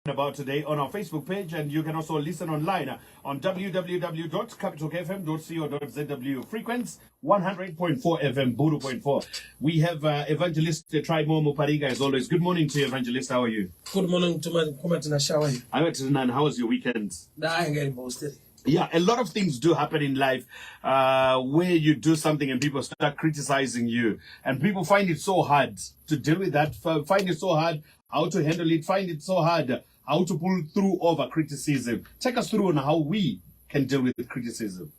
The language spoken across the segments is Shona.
About today on our Facebook page, and you can also listen online on www.capitalfm.co.zw. Frequency 100.4 FM, Buru.4. We have Evangelist Trymore Muparinga as always. Good morning to you, Evangelist. How are you? Good morning to my Kumatina. How are you? I'm at. How was your weekend? Nah, I posted. Yeah, a lot of things do happen in life where you do something and people start criticizing you, and people find it so hard to deal with that, find it so hard how to handle it, find it so hard how to pull through over criticism. Take us through on how we can deal with criticism.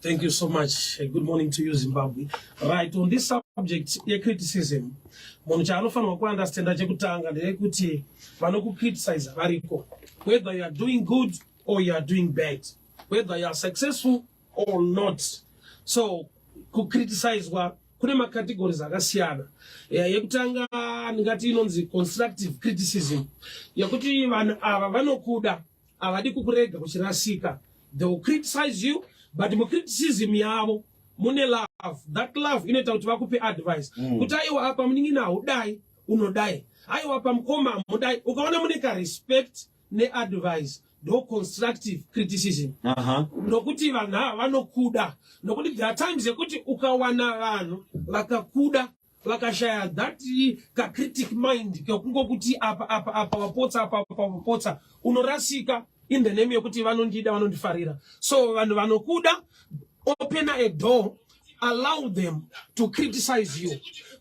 Thank you so much. Good morning to you, Zimbabwe. Right, on this subject yecriticism, munhu chaanofanirwa kuunderstanda chekutanga ndeyekuti vanokucriticize variko, whether you are doing good or you are doing bad, whether you are successful or not. So kucriticizwa kune macategories akasiyana. Yekutanga ndingati inonzi constructive criticism, yekuti vanhu ava vanokuda, havadi kukurega kuchirasika. They will criticize you, but mucriticism yavo mune love. That love inoita kuti vakupe advice kuti aiwa, apa munin'ina haudai, unodai, aiwa, apa mukoma hamudai. Ukaona mune karespect neadvice, ndo constructive criticism, nokuti vanhu ava vanokuda. Nokuti there are times yekuti ukawana vanhu vakakuda vakashaya that kacritic mind kekungokuti apa, apa, apa wapotsa, apa, apa wapotsa, unorasika in the name yekuti vanondida, vanondifarira. So vanhu vanokuda, open a door, allow them to criticize you.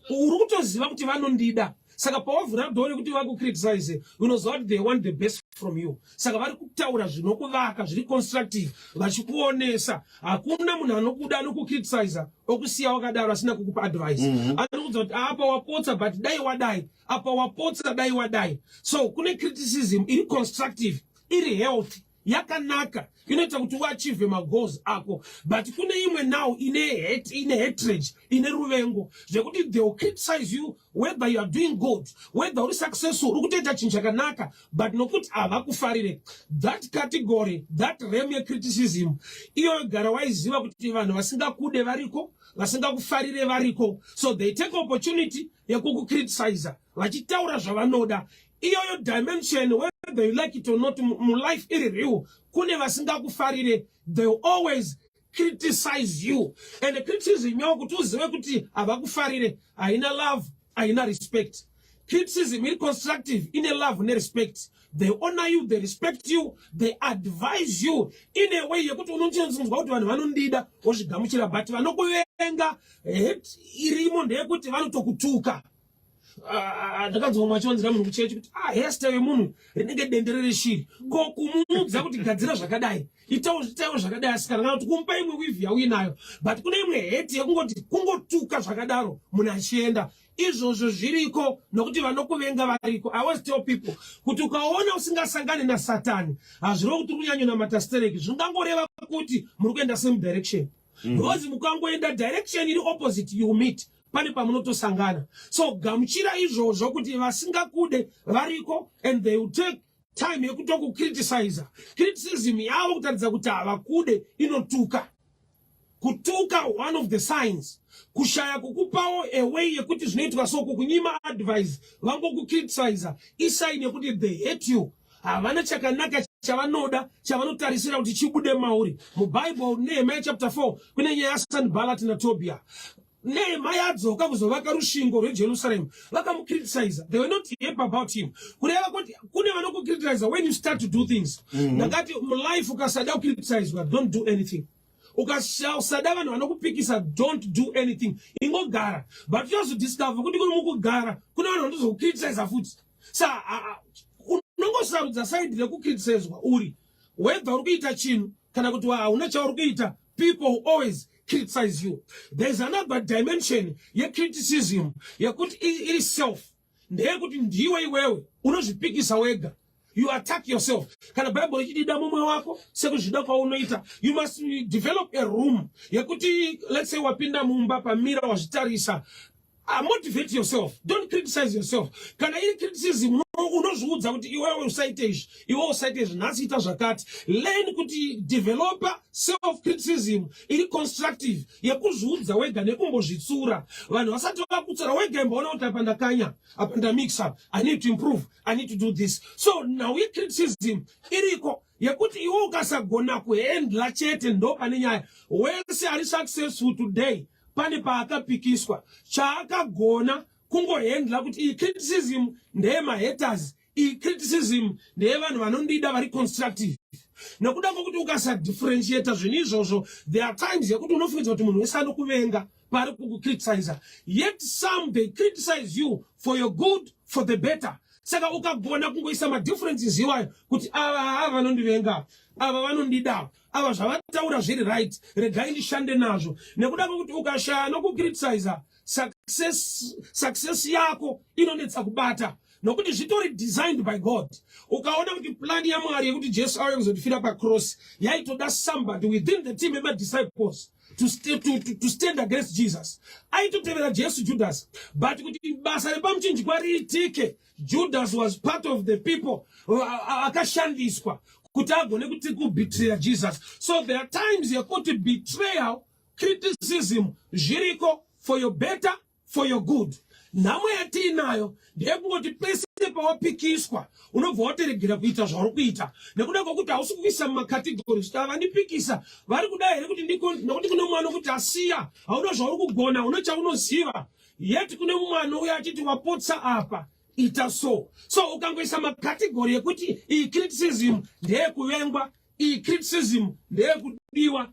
Uri kutoziva kuti vanondida, saka pawavhura door rekuti vakucriticize, unoziva kuti they want the best from you. Saka vari kutaura zvinokuvaka, zviri constructive, vachikuonesa. Hakuna munhu anokuda anokucriticiza okusiya wakadaro asina kukupa advice. Anokuudza kuti apa wapotsa, but dai wadai, apa wapotsa, dai wadai. So kune criticism iri constructive, iri healthy, yakanaka, inoita kuti uachieve magoals ako. But kune imwe now ine hate, ine hatred, ine ruvengo, zvekuti they will criticize you whether you are doing good, whether uri successful, uri kutoita chinhu chakanaka, but nokuti havakufarire. That category, that realm yecriticism iyoyo, gara waiziva kuti vanhu vasingakude variko, vasingakufarire variko. So they take opportunity yekukucriticiza vachitaura zvavanoda. Iyoyo dimension, whether you like it or not, mulife iri real, kune vasingakufarire. They will always criticize you, and criticism yavo, kuti uzive kuti havakufarire, haina love, haina respect. Criticism iri constructive ine love nerespect. They honor you, they respect you, they advise you in a way yekuti unonzwa kuti vanhu vanondida, wozvigamuchira. But vanokuvenga, hate irimo ndeyekuti vanotokutuka. Ah, ndakanzwa mumwe achiwanzira munhu kuchechi kuti ah, hairstyle yemunhu rinenge dendere reshiri. Ko kumuudza kuti gadzira zvakadai, itawo, itawo zvakadai, asikana, kana kuti kumupa imwe weave yauinayo. But kune imwe hate yekungoti kungotuka zvakadaro munhu achienda. Izvozvo zviriko nokuti vanokuvenga variko. I always tell people kuti ukaona usingasangani nasatani, hazvireva kuti uri kunyanyonamata stereki. Zvingangoreva kuti muri kuenda same direction, because mukangoenda direction iri opposite, you meet pane pamunotosangana. So gamuchira izvozvo kuti vasingakude variko, and they will take time yekutokucriticiza. Criticism yavo kutaridza kuti havakude inotuka. Kutuka, one of the signs, kushaya kukupawo a way yekuti zvinoitwa so, kukunyima advice, vangokucriticiza, isign yekuti they hate you. Havana chakanaka chavanoda, chavanotarisira kuti chibude mauri. Mubhaibheri, Nehemiah chapter 4, kune nyaya yaSanballat naTobia. Nehemiah adzoka kuzovaka rusvingo rweJerusaremu, vakamucriticiza. They were not happy about him. Kureva kuti kune vanokucriticiza when you start to do things. Ndakati mulife ukasada kucriticizwa, don't do anything. Ukasada vanhu vanokupikisa, don't do anything, ingogara. But uchazodiscover kuti kuri mukugara kune vanhu vanotozokucriticiza futi. Sa unongosarudza side rekucriticizwa uri, whether uri kuita chinhu kana kuti hauna chauri kuita, people will always criticize you. There's another dimension yecriticism yekuti iri self, ndeyekuti ndiwe iwewe unozvipikisa wega. You attack yourself. Kana Bhaibheri ichidida mumwe wako sekuzvida kwaunoita, you must develop a room yekuti, let's say wapinda mumba, pamira wazvitarisa, motivate yourself, don't criticize yourself. Kana iri criticism Unozviudza kuti iwewe usaite izvi, iwe usaite izvi, nhasi ita zvakati. Learn kuti developa self criticism iri constructive, yekuzviudza wega nekumbozvitsura. Vanhu vasati vakutsura, wega imboona kuti apa ndakanya, apa ndamix up, I need to improve, I need to do this. So now yecriticism iriko yekuti iwe ukasagona kuhandla chete, ndo pane nyaya. Wese ari successful today pane paakapikiswa. Chaakagona kungohandla kuti iyi criticism ndeyemahaters, iyi criticism ndeyevanhu vanondida vari constructive. Nekuda kwokuti ukasadifferentiata zvinhu izvozvo, there are times yekuti unofungidzwa kuti munhu wese anokuvenga pari kukucriticiza, yet some, they criticize you for your good, for the better. Saka ukagona kungoisa madifferences iwayo kuti ava vanondivenga, ava vanondida, ava zvavataura zviri right, regai ndishande nazvo. Nekuda kwekuti ukashaya nokucriticiza, success yako inonetsa kubata, nokuti zvitori designed by God. Ukaona kuti plan yaMwari yekuti Jesu auye kuzotifira pacross yaitoda somebody within the team yemadisciples to stand against Jesus. Aitotevera Jesu, Judas, but kuti basa repamuchinjikwa riitike, Judas was part of the people akashandiswa kuti agone kuti kubetraya Jesus. So there are times yekuti betrayal, criticism zviriko for your better, for your good. Nhamo yatiinayo ndeyekungoti pese pawapikiswa unobva watoregera kuita zvauri kuita, nekuda kwokuti hausi kuisa mumacategories kuti ava vandipikisa vari kuda here kuti nokuti kune mwana kuti asiya hauna zvauri kugona, une chaunoziva, yet kune mwana uyo achiti wapotsa apa, ita so. So ukangoisa macategory ekuti iyi criticism ndeyekuvengwa, iyi criticism ndeyekudiwa,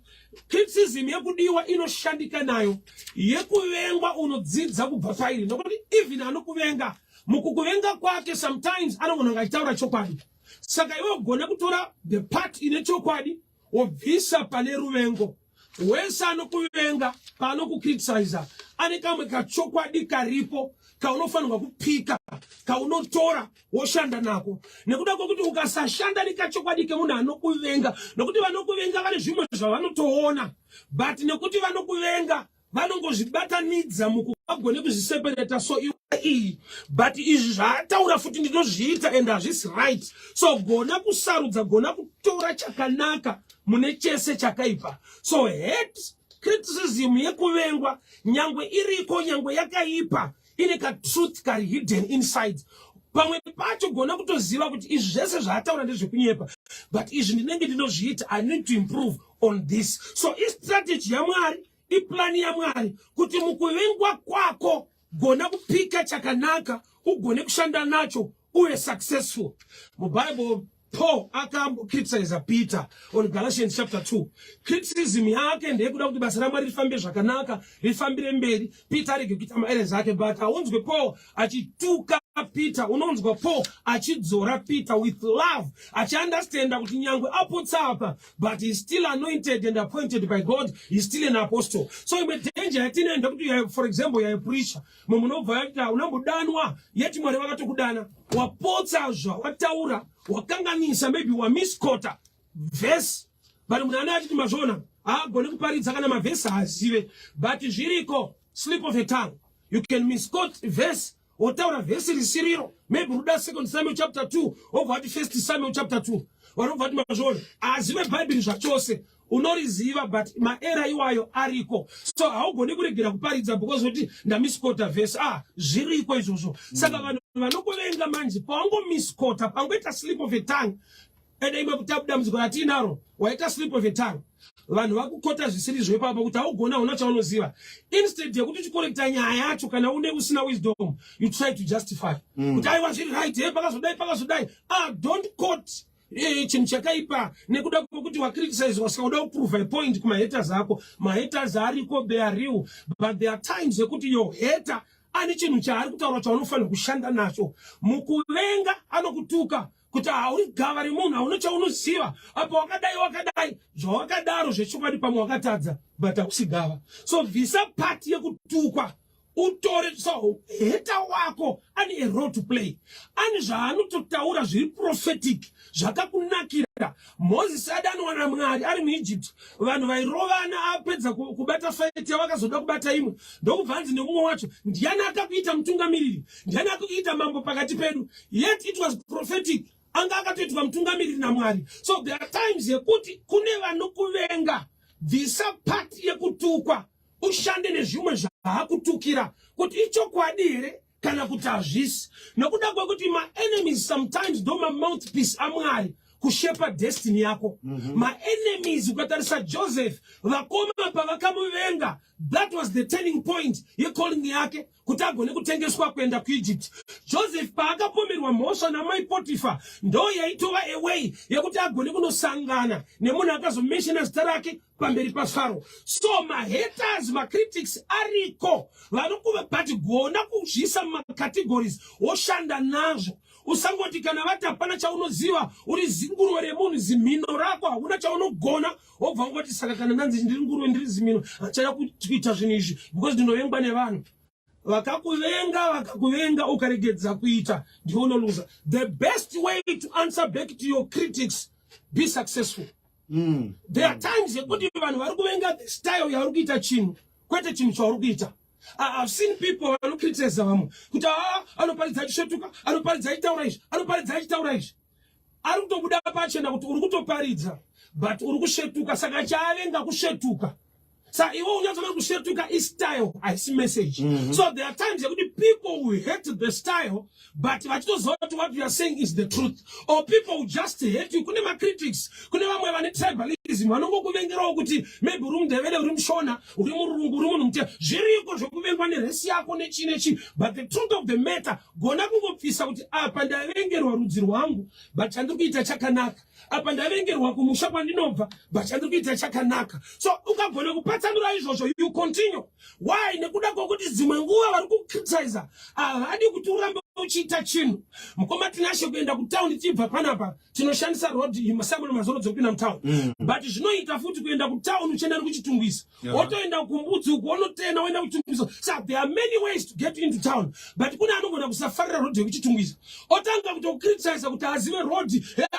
criticism yekudiwa inoshandika nayo, yekuvengwa unodzidza kubva pairi, nokuti even anokuvenga, mukukuvenga kwake sometimes anogona kunge achitaura chokwadi. Saka iwe ugone kutora the part ine chokwadi, wobvisa pane ruvengo. Wese anokuvenga, paanokukriticiza, ane kamwe kachokwadi karipo kaunofanirwa kupika, kaunotora woshanda nako. Nekuda kwekuti ukasashanda nekachokwadi kemunhu anokuvenga, nokuti vanokuvenga vane zvimwe zvavanotoona, but nekuti vanokuvenga vanongozvibatanidza mukuvagone kuzviseparata. So iwe iyi, but izvi zvaataura futi ndinozviita and hazvisi right. So gona kusarudza, gona kutora chakanaka mune chese chakaipa. So hate criticism yekuvengwa, nyangwe iriko, nyangwe yakaipa, ine katruth kari hidden inside. Pamwe pacho gona kutoziva kuti izvi zvese zvaataura ndezvekunyepa, but izvi ndinenge ndinozviita, I need to improve on this. So istrategy yaMwari, iplani yaMwari kuti mukuvengwa kwako gona kupika chakanaka, ugone kushanda nacho, uve successful. Mubible, Paul akambocriticiza Peter on Galatians chapter 2. Criticism yake ndeyekuda kuti basa raMwari rifambe zvakanaka, rifambire mberi, Peter arege kuita maerrors ake. But haunzwe Paul achituka Peter, unonzwa Paul achidzora Peter with love, achiunderstanda kuti nyangwe apotsa apa, but he is still anointed and appointed by God, he is still an apostle. So imwe danger yatinoenda kuti, for example, yaipreacher mumwe munobva yaita unambodanwa, yeti Mwari vakatokudana, wapotsa zvawataura, wakanganisa, maybe wamisquota verse, but munhu ane achiti mazvona haagoni kuparidza kana mavhesi haazive. But zviriko, slip of a tongue, you can misquote verse, wotaura vhesi risiriro. Maybe ruda Second Samuel chapter 2, wobva wati First Samuel chapter 2. Vanobva vati mazvona azive Bhaibheri zvachose. Unoriziva, but maerror iwayo ariko. So haugoni kuregera kuparidza because kuti ndamisquota vhesi. Ah, zviriko izvozvo. Saka vanhu vanokuvenga manje, pawangomisquota, pangoita slip of a tongue, ende imwe dambudziko ratiinaro, waita slip of a tongue, vanhu vakuquota zvisiri zvo ipapo kuti haugona, hauna chaunoziva. Instead yekuti uchicorrecta nyaya yacho, kana une usina wisdom, you try to justify kuti aiwa, zviri right, he pakazodai, pakazodai. Ah, don't quote chinhu chakaipa nekuda kwekuti wacriticizwa, saka uda kuprove a point kumahaters ako. Mahaters ariko, they are real, but there are times yekuti your hater ane chinhu chaari kutaura chaunofanira kushanda nacho. Mukuvenga anokutuka kuti hauri gava remunhu, hauna chaunoziva, apa wakadai, wakadai, zvawakadaro zvechokwadi pamwe wakatadza, but hausi gava. So bvisa part yekutukwa. Utore so hater wako ane a role to play, ane zvaanototaura zviri prophetic zvakakunakira. Mozisi adanwa naMwari ari muEgypt, vanhu vairovana. Apedza kubata fight yavakazoda kubata imwe, ndokubva anzi nemumwe wacho, "Ndiani akakuita mutungamiriri? Ndiani akakuita mambo pakati pedu?" Yet it was prophetic, anga akatoitwa mutungamiriri naMwari. So there are times yekuti kune vanokuvenga. Bvisa part yekutukwa, ushande nezvimwe zvaakutukira, kuti ichokwadi here kana kuti hazvisi, nokuda kwekuti maenemies sometimes ndo mamouthpiece aMwari kushepa destiny yako. Maenemies, ukatarisa Joseph, vakoma pavakamuvenga, that was the turning point yecalling yake kuti agone kutengeswa kuenda kuEgypt. Joseph paakapomerwa mhosva namai Potifa, ndo yaitova a way yekuti agone kunosangana nemunhu akazomentiona zita rake pamberi paFaro. So mahaters, macritics ariko vanokuva, but gona kuzviisa mumacategories, woshanda nazvo. Usangoti kana vati hapana chaunoziva, uri zinguruve remunhu, zimhino rako, hauna chaunogona, wobva ungoti, "Saka kana ndanzi ndiri nguruve, ndiri zimhino, handichada kuita zvinhu izvi because ndinovengwa nevanhu." Vakakuvenga, vakakuvenga, ukaregedza kuita, ndiwe unoluza. The best way to answer back to your critics, be successful. There are times yekuti vanhu vari kuvenga the style yauri kuita chinhu, kwete chinhu chauri kuita. I've seen people vanocriticize vamwe kuti, "Aa, anoparidza achisvetuka, anoparidza achitaura izvi, anoparidza achitaura izvi." Ari kutobuda pachena kuti uri kutoparidza, but uri kusvetuka, saka chaavenga kusvetuka. Sa iwe unyatsona kusvetuka istyle, haisi message. So there are times yekuti people will hate the style, but vachitoziva kuti what you are saying is the truth, or people will just hate you. Kune macritics, kune vamwe vane tribalism, vanongokuvengerawo kuti maybe uri muNdevere, uri muShona, uri murungu, uri munhu mutema. Zviriko zvekuvengwa nerace yako nechi nechi, but the truth of the matter, gona kungobvisa kuti apa ndavengerwa rudzi rwangu, but chandiri kuita chakanaka. Apa ndavengerwa kumusha kwandinobva, but chandiri kuita chakanaka. So ukagona kupatsanura izvozvo, you continue. Why? Nekuda kwokuti dzimwe nguva vari kucriticiza havadi kuti urambe uchiita chinhu. Mukoma Tinashe, kuenda kutaundi tibva panapa, tinoshandisa road Samuel Mazoro dzekupinda mutaundi, but zvinoita futi kuenda kutaundi uchienda nekuChitungwiza, wotoenda kuMbudzi uku, wonotena woenda kuChitungwiza. So there are many ways to get into town, but kune anogona kusafarira road yekuChitungwiza, otanga kutocriticiza kuti azive road,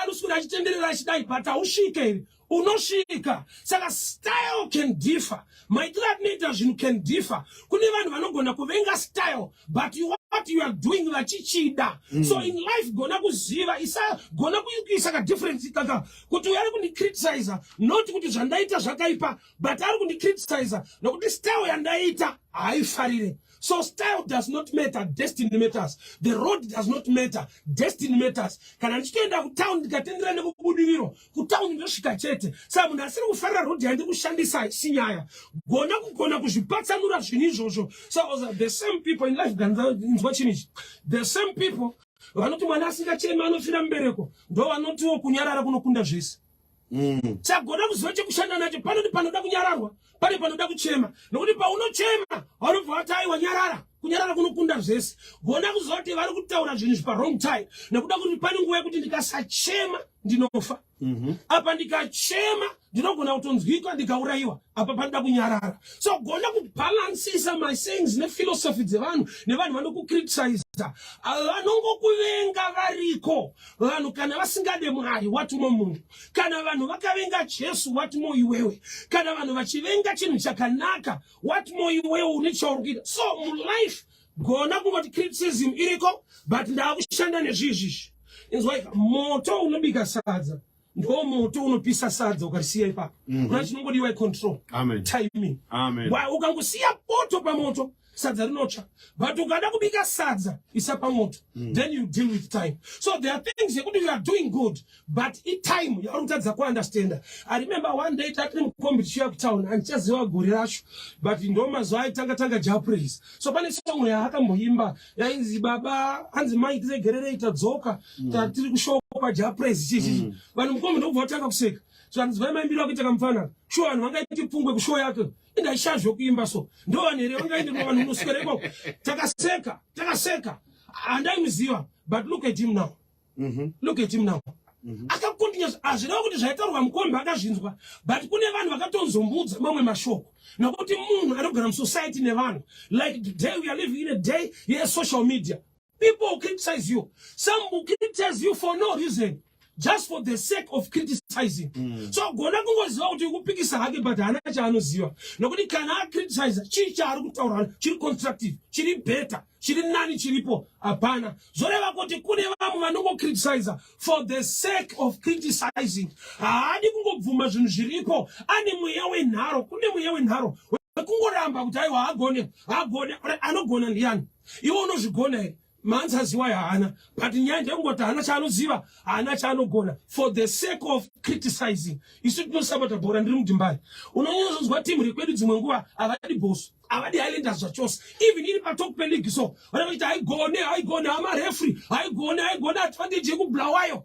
anoswera achitenderera achidai, but hausvike here? Unosvika. Saka style can differ, maitiro atinoita zvinhu can differ. Kune vanhu vanogona kuvenga style, but what you are doing vachichida. So in life gona kuziva, isa gona kuisa kadifference kaka kuti uyu ari kundicriticiza not kuti zvandaita zvakaipa, but ari kundicriticiza nokuti style yandaita haaifarire. So style does not matter, destiny matters. The road does not matter, destiny matters. Kana ndichitoenda kutown, ndikatendera nekuBudiriro, kutown ndosvika chete. Saka munhu asiri kufarira road yandiri kushandisa haisi nyaya. Gona kugona kuzvipatsanura zvinhu izvozvo. So the same people in life, nzwa chinhu ichi, the same people vanoti mwana asingachemi anofira mubereko, ndo vanotiwo kunyarara kunokunda zvese. Chagona kuziva chekushanda nacho. Panoti panoda kunyararwa, pane panoda kuchema, nokuti paunochema vanobva vati, "Aiwa, nyarara, kunyarara kunokunda zvese." Gona kuziva kuti vari kutaura zvinhu zvipa wrong time, nekuda kuti pane nguva yekuti ndikasachema ndinofa. Apa ndikachema ndinogona kutonzwikwa ndikaurayiwa. Apa panoda kunyarara. So gona kubhalansisa my sayings nephilosophy dzevanhu nevanhu vanokucriticiza. Vanongokuvenga variko vanhu. Kana vasingade Mwari, watimo munhu. Kana vanhu vakavenga Jesu, watimo iwewe. Kana vanhu vachivenga chinhu chakanaka, watimo iwewe une chauri kuita. So mulife gona kungoti criticism iriko, but ndaakushanda nezvizvizvi. Inzwaika, moto unobika sadza ndo moto unopisa sadza ukarisiya ipapo. Kuna chinongodiwa icontrol. Amen. Timing. Amen. Ukangosiya poto pamoto, sadza rinotsva, but ukada kubika sadza, isa pamoto, then you deal with time. So there are things yekuti you are doing good, but itime yauri kutadza kuunderstanda. I remember one day tatiri mukombi tichiuya kutown, handichaziva gore racho, but ndo mazuva aitanga tanga Jah Prayzah. So pane song yaakamboimba yainzi, "Baba," hanzi, "Mai tiregererei, tadzoka, tatiri kushopa Jah Prayzah," chichichi. Vanhu mukombi ndokubva vatanga kuseka. So hanzi, "Vai maimbiro akuita kamufana, shuwa vanhu vangaiti pfungwe kushow yake, indaisha zvokuimba, so ndo vanhu here vangaende vanhu unoswera ikoko?" Takaseka, takaseka, handaimuziva, but look at him now. Look at him now. Akacontinue. Hazvireva kuti zvaitaurwa mukombi akazvinzwa, but kune vanhu vakatonzombudza mamwe mashoko, nokuti munhu anogara musociety nevanhu. Like today we are living in a day yesocial media. People will criticize you. Some will criticize you for no reason, just for the sake of criticizing. So gona kungoziva kuti kupikisa hake, but haana chaanoziva, nokuti kana acriticize, chii chaari kutaura chiri constructive, chiri better, chiri nani chiripo? Hapana. Zvoreva kuti kune vamwe vanongocriticiza for the sake of criticizing. Haadi kungobvuma zvinhu zviripo. Ane mweya wenharo. Kune mweya wenharo wekungoramba kuti aiwa, haagone, haagone. Anogona ndiani? Iwe unozvigona here? Maanswers iwayo haana, but nyaya ndeyekungoti haana chaanoziva, haana chaanogona, for the sake of criticizing. Isu tinosapota bhora. Ndiri muDeMbare. Unonyatsoonzwa timu rekwedu dzimwe nguva havadi Bosso, havadi Highlanders zvachose, even iri patop peleague. So vanenge vachiti haigone, haigone, hamarefri haigone, haigone, advantage yekuBulawayo.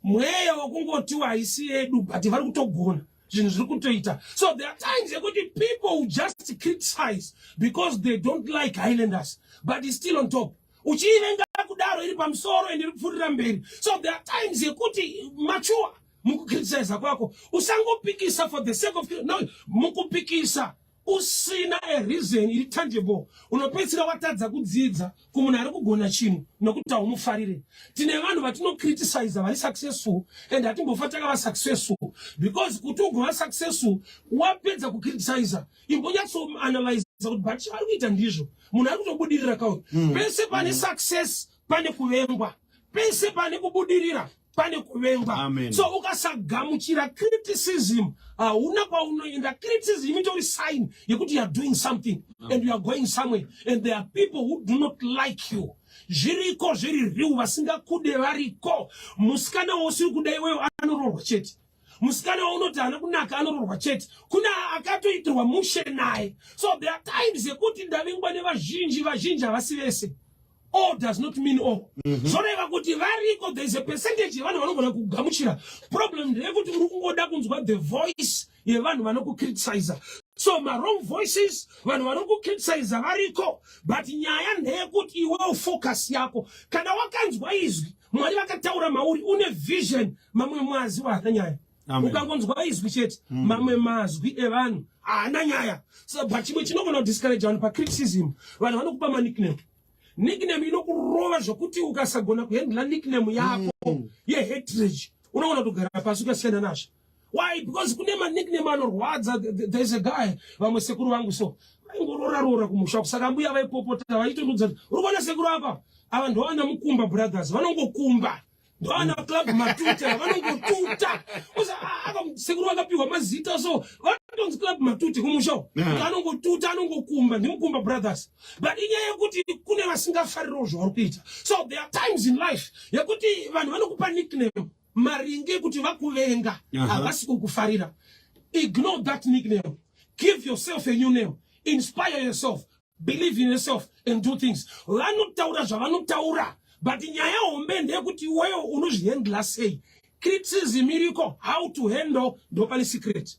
Mweya wekungotiwa haisi yedu, but vari kutogona zvinhu zviri kutoita. So there are times yekuti people will just criticize because they don't like Highlanders, but is still on top. Uchiivenga kudaro, iri pamusoro and iri kupfuurira mberi. So there are times yekuti mature mukukriticiza kwako. Usangopikisa for the sake of no. Mukupikisa usina a reason iri tangible, unopedzisira watadza kudzidza kumunhu ari kugona chinhu nokuti haumufarire. Tine vanhu vatinocriticiza vari successful, and hatimbofa takava successful, because kuti ugova successful, wapedza kucriticiza, imbonyatsoanalyza kuti but chavari kuita ndizvo, munhu ari kutobudirira kauyu. Pese pane success pane kuvengwa, pese pane kubudirira pane kuvengwa. Amen. So ukasagamuchira criticism, hauna kwaunoenda. Criticism itori sign yekuti you are doing something and you are going somewhere, and there are people who do not like you. Zviriko, zviri real. Vasingakude variko. Musikana wausiri kuda iweyo anoroorwa chete. Musikana waunoti haana kunaka anoroorwa chete. Kuna akatoitirwa mushe naye. So there are times yekuti ndavengwa nevazhinji. Vazhinji havasi vese. All does not mean all. Zvoreva kuti variko. There is a percentage yevanhu vanogona kugamuchira. Problem ndeyekuti uri kungoda kunzwa the voice yevanhu vanokukriticiza. So mawrong voices, vanhu vanokukriticiza variko, but nyaya ndeyekuti iwewo focus yako, kana wakanzwa izwi, Mwari vakataura mauri, une vision, mamwe mazwi haana nyaya. Amen. Ukangonzwa izwi chete, mamwe mazwi evanhu haana nyaya. So but chimwe chinogona kudiscourage vanhu pacriticism, vanhu vanokupa manickname. Nickname inokurova zvokuti ukasagona kuhandla nickname yako yehatred, unogona kutogara pasi ukasiyana nazvo. Why? Because kune manickname anorwadza. There's a guy, vamwe sekuru vangu, so vaingorora rora kumusha. Saka mbuya vaipopota vaitonudza, "Uri kuona sekuru apa ava, ndovana Mukumba Brothers, vanongokumba, ndovana Club Matute, vanongotuta." Sekuru vakapiwa mazita, so vatonzi Club Matute kumusha uku. Kuti anongotuta, anongokumba, ndiMukumba Brothers. But inyaya yekuti kune vasingafaririwo zvauri kuita. So there are times in life yekuti vanhu vanokupa nickname maringe kuti vakuvenga, havasi kukufarira. Ignore that nickname. Give yourself a new name. Inspire yourself, believe in yourself and do things. Vanotaura zvavanotaura, but nyaya hombe ndeyekuti iweyo unozvihandla sei. Criticism iriko, how to handle ndopane secret.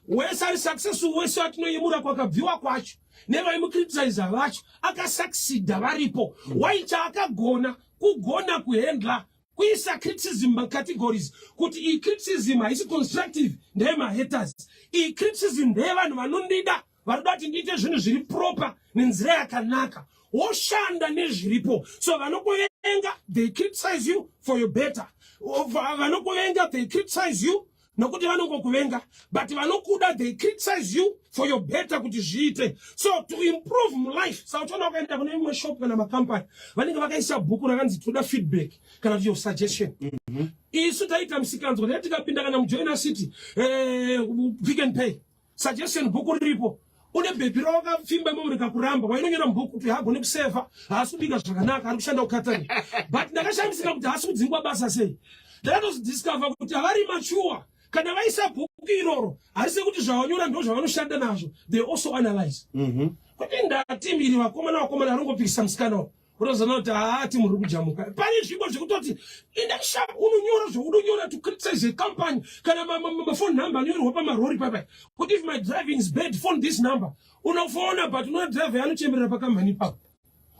Wese ari successful, wese atinoyemura kwakabviwa kwacho nevaimucriticiza vacho akasucceeda varipo. Waicha akagona kugona kuhandla, kuisa criticism macategories, kuti iyi criticism haisi constructive, ndeyemahaters, iyi criticism ndeyevanhu vanondida, varikuda kuti ndiite zvinhu zviri proper nenzira yakanaka. Woshanda nezviripo. So vanokuvenga, they criticize you for your better. Vanokuvenga, they criticize you nokuti vanongokuvenga, but vanokuda, they criticize you for your better, kuti zviite so to improve mulife. Saka uchiona ukaenda kune imwe shop kana makampani, vanenge vakaisa bhuku rakanzi "Toda feedback" kana kuti "Your suggestion". Isu taita musikanzwa tai tikapinda kana muJoina City, Pick and Pay, suggestion bhuku riripo. Une bhebhi rawakapfimba imomo rikakuramba, wainonyora mubhuku kuti haagone kusevha, haasi kubika zvakanaka, ari kushanda kukatani. But ndakashamisika kuti haasi kudzingwa basa sei. Ndakatozidiscover kuti havari mature. Kana vaisa bhuku iroro, harisi kuti zvavanyora ndo zvavanoshanda nazvo. They also analyze kuti ndati miri vakomana, vakomana arongopikisa musikana uyu, unozoona kuti haati muri kujamuka. Pane zvipo zvekutoti enda unonyora zvaunonyora to criticize a company, kana mafone number anonyorwa pamarori papa kuti "If my driving is bad, phone this number." Unofona, but unoona driver yanochemerera pakambani ipapo.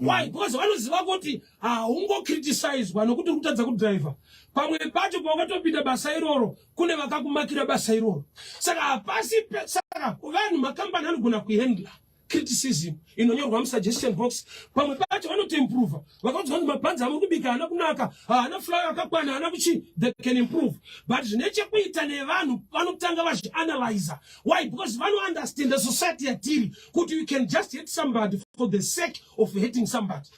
Why? Because vanoziva kuti haungocriticizwa nokuti uri kutadza kudhiraivha. Pamwe pacho pawakatopinda basa iroro, kune vakakumakira basa iroro. Saka hapasi, saka vanhu, makambani anogona kuhandla criticism inonyorwa musuggestion box. Pamwe pacho vanotoimprova. Vakaudzwa kunzi mabhanzi amuri kubika haana kunaka, haana flour yakakwana, haana kuchi, they can improve. But zvine chekuita nevanhu vanotanga vazvianalyza. Why? Because vanounderstand the society yatiri, kuti you can just hate somebody for the sake of hating somebody.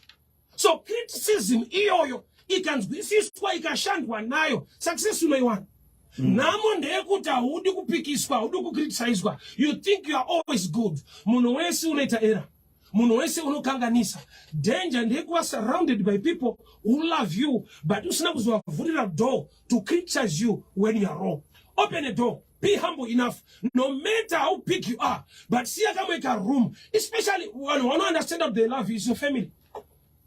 So criticism iyoyo ikanzwisiswa, ikashandwa nayo, success unoiwana. Nhamo ndeyekuti haudi kupikiswa, haudi kucriticizwa. You think you are always good. Munhu wese unoita error, munhu wese unokanganisa. Danger ndeyekuva surrounded by people who love you, but usina kuzovavhurira door to criticize you when you are wrong. Open a door, be humble enough, no matter how big you are, but siya kamwe karoom, especially vanhu vanounderstand that they love you is your family.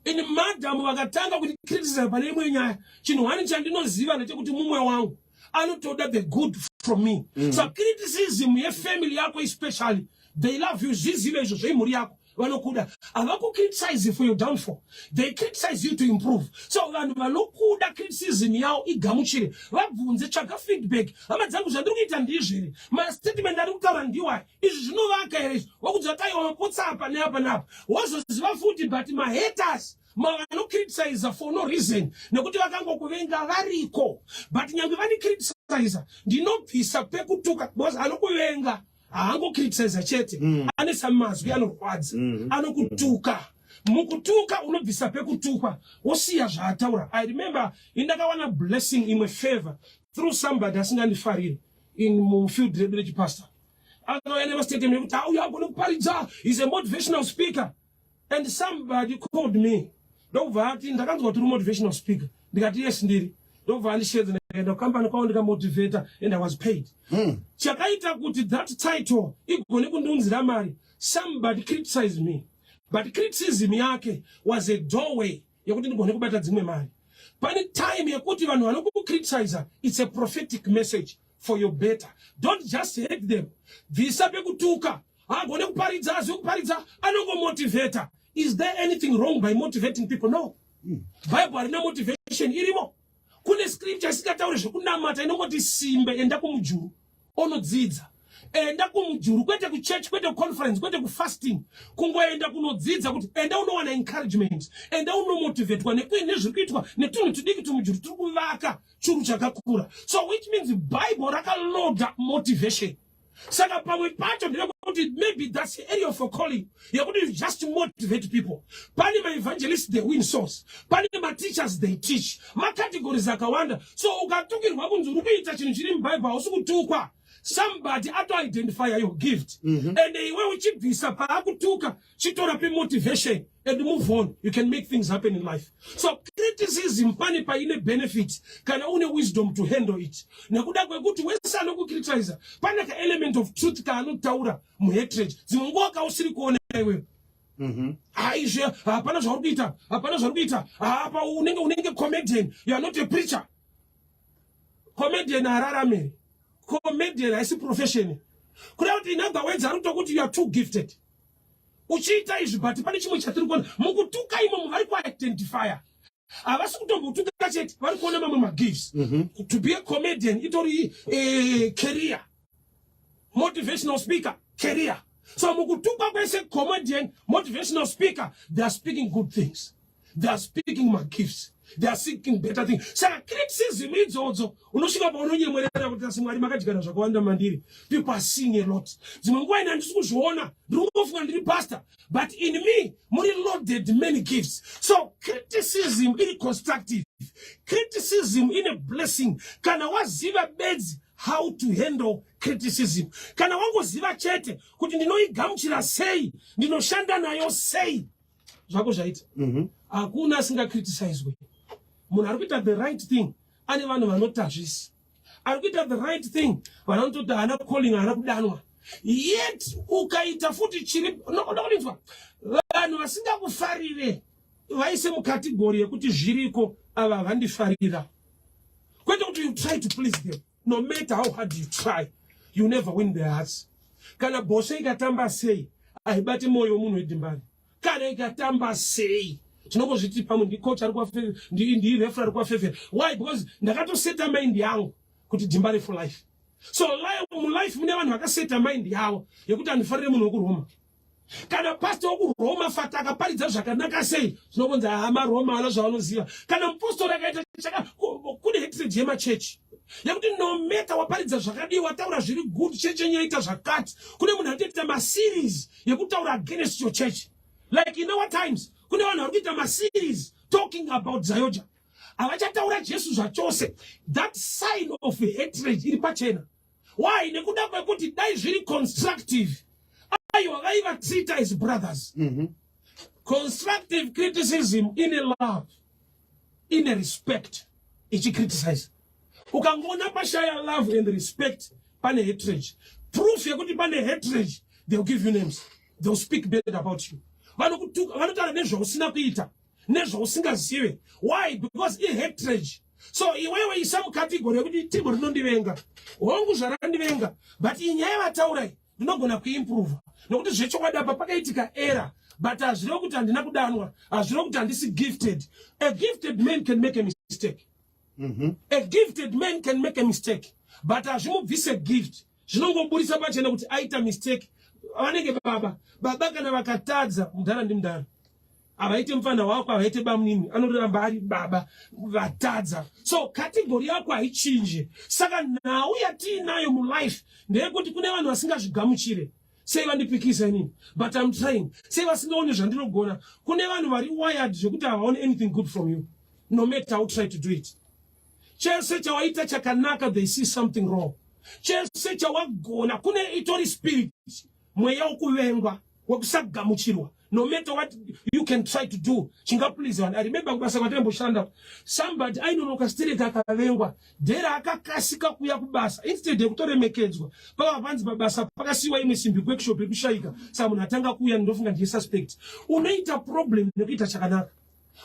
Ini madhamu vakatanga kuti criticize pane imwe nyaya, chinhu hani chandinoziva ndechekuti mumwe wangu anotoda the good from me. So criticism yefamily yako especially, they love you. Zvizive izvo zveimhuri yako, vanokuda. Havakucriticize for your downfall, they criticize you to improve. So vanhu vanokuda, criticism yavo igamuchire, vabvunze, tsvaga feedback. Hama dzangu, zvandiri kuita ndizvo here? Mastatement ari kutaura ndiwai? Izvi zvinovaka here izvi? Wakudza taiwa mapotsa apa neapa neapa, wozoziva futi. But mahaters, vanocriticiza for no reason, nekuti vakangokuvenga, variko. But nyange vanicriticiza, ndinobvisa pekutuka, because anokuvenga haangocriticiza chete, ane samazwi anorwadza, anokutuka. Mukutuka unobvisa pekutukwa, wosiya zvaataura. I remember indakawana blessing imwe, favor, through somebody asingandifariri in mufield redu rechipastor. Akauya nemastatement ekuti auya agone kuparidza, is a motivational speaker. And somebody called me, ndokubva ati, "Ndakanzwa kuti uri motivational speaker." Ndikati, "Yes, ndiri." Ndokubva andishedza, ndikaenda kukambani kwavo, ndikamotivata, and I was paid. Chakaita kuti that title igone kundiunzira mari, somebody criticized me, but criticism yake was a doorway yekuti ndigone kubata dzimwe mari. Pane time yekuti vanhu vanokucriticiza, it's a prophetic message for your better. Don't just hate them. Bvisa pekutuka. Haagone kuparidza, azive kuparidza, anongomotivata. Is there anything wrong by motivating people? No. Bible harina motivation irimo. Kune scripture isingatauri zvekunamata, inongoti simbe, enda kumujuru onodzidza. Enda kumujuru, kwete kuchurch, kwete kuconference, kwete kufasting, kungoenda kunodzidza, kuti enda unowana encouragement, enda unomotivatwa nezviri kuitwa netunhu tudiki tumujuru turi kuvaka churu chakakura. So which means Bible rakaloada motivation. Saka pamwe pacho ndinekuti maybe that's the area of a calling yekuti you just motivate people. Pane maevangelists, they win souls. Pane mateachers, they teach. Macategories akawanda. So ukatukirwa kunzi uri kuita chinhu chiri mubhaibheri, hausi kutukwa. Somebody atoidentify your gift, and iwe uchibvisa paakutuka, chitora pemotivation and move on. You can make things happen in life. So criticism pane paine benefit kana une wisdom to handle it, nekuda kwekuti wese anokucriticiza pane kaelement of truth kaanotaura muhatred, dzimwe nguva kausiri kuona iwewe. Haizve, hapana zvauri kuita, hapana zvauri kuita hapa, unenge comedian, you are not a preacher. Comedian hararameri, comedian haisi profession. Kuda kuti, in other words, ari kutokuti you are too gifted uchiita izvi, but pane chimwe chatiri kuona mukutuka imomo. Vari kuidentifya, havasi kutombotuka chete, vari kuona mamwe magifts. To be a comedian itori career, motivational speaker career. So mukutukwa kwese, comedian, motivational speaker, they are speaking good things, they are speaking magifts, they are seeking better things. Saka criticism idzodzo unosvika paunonyemwerera kuti, "Asi Mwari makadyara zvakawanda mandiri. People are seeing a lot." Dzimwe nguva ine handisi kuzviona, ndiri kungofunga ndiri pastor, but in me muri loaded many gifts. So criticism iri constructive, criticism ine blessing kana waziva bedzi how to handle criticism. Kana wangoziva chete kuti ndinoigamuchira sei, ndinoshanda nayo sei, zvako zvaita. Hakuna asingacriticizwe. Munhu ari kuita the right thing ane vanhu vanoti hazvisi. Ari kuita the right thing, vanhu vanototi haana calling, haana kudanwa. Yet ukaita futi chiri nokuda kuninzwa, vanhu vasingakufarire vaise mucategory yekuti zviriko, ava havandifarira, kwete kuti you try to please them. No matter how hard you try, you never win their hearts. Kana bhosvo ikatamba sei, haibati mwoyo womunhu weDimbare. Kana ikatamba sei, tinongozviti pamwe ndicoach ari kuwafevhera, ndireferee ari kuwafevhera. Why? Because ndakatoseta mind yangu kuti DeMbare for life. So mulife mune vanhu vakaseta mind yavo yekuti handifarire munhu wekuRoma. Kana pastor wekuRoma fata akaparidza zvakanaka sei, zvinongonzi hama Roma ana zvavanoziva. Kana mupostori akaita chaka, kune hatred yemachechi yekuti no matter waparidza zvakadii, wataura zviri good, chechi yenyu yaita zvakati, kune munhu anotoita maseries yekutaura against your church. Like in our times kune vanhu vari kuita maseries talking about ZAOGA, havachataura Jesu zvachose. That sign of hatred iri pachena. Why? Nekuda kwekuti dai zviri constructive, aiwa, vaivatreata as brothers. Constructive criticism ine love, ine respect ichicriticize. Ukangoona pashaya love and respect, pane hatred. Proof yekuti pane hatred, they'll give you names, they'll speak bad about you, vanokutuka, vanotaura nezvausina kuita, nezvausingazive. Why? Because ihatred. So iwewe isa mucategory yekuti timu rinondivenga, hongu, zvarandivenga, but inyaya yavataurai ndinogona kuimprova, nokuti zvechokwadi apa pakaitika error, but hazvirevo kuti handina kudanwa, hazvirevo kuti handisi gifted. A gifted man can make a mistake. A gifted man can make a mistake, but hazvimubvise gift, zvinongoburisa pachena kuti aita mistake. Vanenge baba, baba kana vakatadza, mudhara ndimudhara, havaite mufana wako, havaite bamunini, anoramba ari baba vatadza. So category yako haichinje. Saka nhau yatiinayo mulife ndeyekuti kune vanhu vasingazvigamuchire. Sei vandipikisa inini? But I'm trying. Sei vasingaoni zvandinogona? Kune vanhu vari wired zvekuti havaoni anything good from you, no matter how try to do it. Chese chawaita chakanaka, they see something wrong. Chese chawagona, kune itori spirit, mweya wokuvengwa, wekusagamuchirwa. No matter what you can try to do chingaplease vanhu. I remember kubasa kwataimboshanda, somebody ainonoka stereka, akavengwa dhera, akakasika kuuya kubasa instead yekutoremekedzwa. Pava panzi pabasa pakasiyiwa imwe simbi kuworkshop yekushayika, saka munhu atanga kuuya ndofunga ndiye suspect. Unoita problem nekuita chakanaka.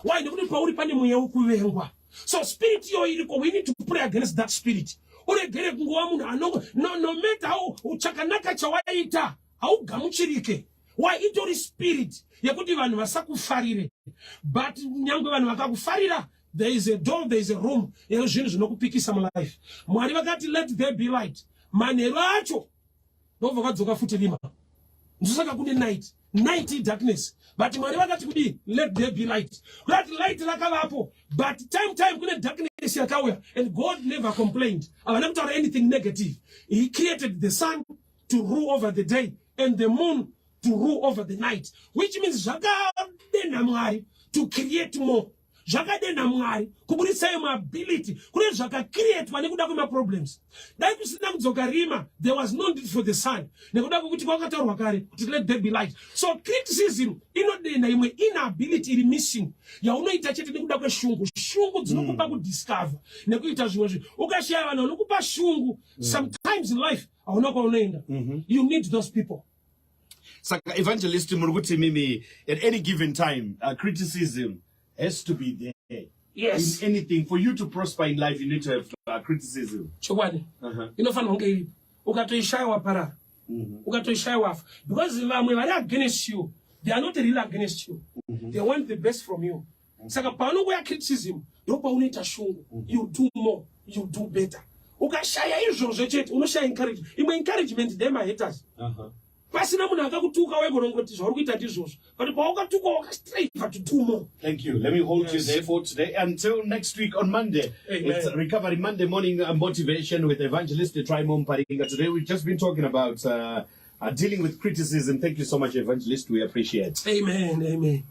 Why? Nekuti pauri pane mweya wekuvengwa. So spirit iyoyo iriko. We need to pray against that spirit. Uregere kungova munhu anongo no matter how chakanaka chawaita, haugamuchirike. Why? Itori spirit yekuti vanhu vasakufarire. But nyange vanhu vakakufarira, there is a door, there is a room yezvinhu zvinokupikisa mulife. Mwari vakati, "Let there be light." Manheru acho ndobva vadzoka futi rima. Ndosaka kune night. Night idarkness, but Mwari vakati kudii? "Let there be light." Kuti light rakavapo, but time kune darkness yakauya, and God never complained. Havana kutaura anything negative. He created the sun to rule over the day and the moon to rule over the night, which means zvakadenha Mwari to create more, zvakadenha Mwari kuburisa imwe ability. Kune zvakacreatwa nekuda kwemaproblems. Dai kusina kudzoka rima, there was no need for the sun, nekuda kwekuti kwakataurwa kare kuti, "Let there be light." So criticism inodenha imwe inability iri missing yaunoita chete nekuda kweshungu. Shungu dzinokupa kudiscover nekuita zvimwe zvinhu. Ukashaya vanhu vanokupa shungu, sometimes in life hauna kwaunoenda. You need those people. Saka evangelist, muri kuti mimi at any given time criticism has to be there? Yes. In anything, for you to prosper in life, you need to have criticism. Chokwadi. Inofanirwa kunge iripo. Ukatoishaya, waparara. Ukatoishaya, wafa, because vamwe vari against you, they are not really against you, they want the best from you. Saka paunongoya criticism, ndo paunoita shungu, you do more, you do better. Ukashaya izvozvo chete, unoshaya encouragement. Imwe encouragement ndemahaters. Pasina munhu akakutuka, waigona zvauri kuita ndizvozvo, but pawakatukwa, wakastrive to do more. Thank you. Let me hold you there for today until next week on Monday. Amen. It's Recovery Monday Morning Motivation with Evangelist Trymore Muparinga. Today we've just been talking about dealing with criticism. Thank you so much, Evangelist. We appreciate. Amen, amen.